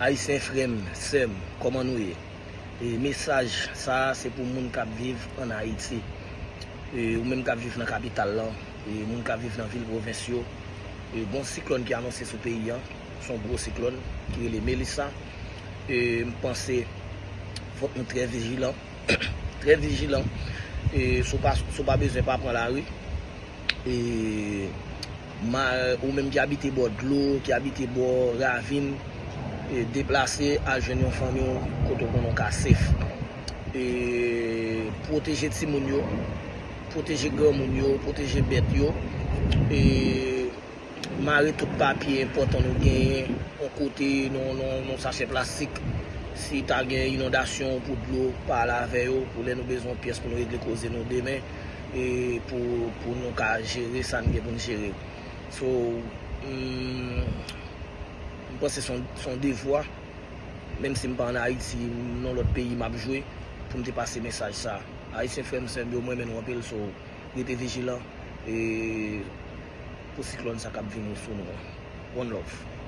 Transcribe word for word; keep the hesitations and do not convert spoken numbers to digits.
Ayisyen frè m, sè m, kòman nou ye? E mesaj sa a se pou moun k ap viv ann Ayiti. E ou menm k ap viv nan kapital lan, e moun k ap viv nan vil pwovens yo. E gon siklòn ki anonse sou peyi an, se yon gwo siklòn ki rele Melissa. E m panse fòk nou trè vijilan, trè vijilan. E si w pa, si w pa bezwen, pa pran lari. E ma, ou menm ki abite bò dlo, ki abite bò ravin, e deplase al jwenn yon fanmi w kote w konnen w ka sef. E pwoteje timoun yo, pwoteje granmoun yo, pwoteje bèt yo. E mare tout papye enpòtan nou genyen yon kote, nan, nan, nan sachè plastik. Si ta gen inondasyon pou dlo, pale avè yo pou lè nou bezwen yon pyès pou nou regle koze nou demen, e pou, pou nou ka jere sa n gen pou n jere. So, mm, m panse se yon, se yon devwa, menm si m pa ann Ayiti, m nan lòt peyi m ap jwe, pou m te pase mesaj sa a. Ayisyen frè m, sè m yo, m renmen nou anpil, so, rete vijilan, e pou siklòn sa k ap vini sou nou an. One love.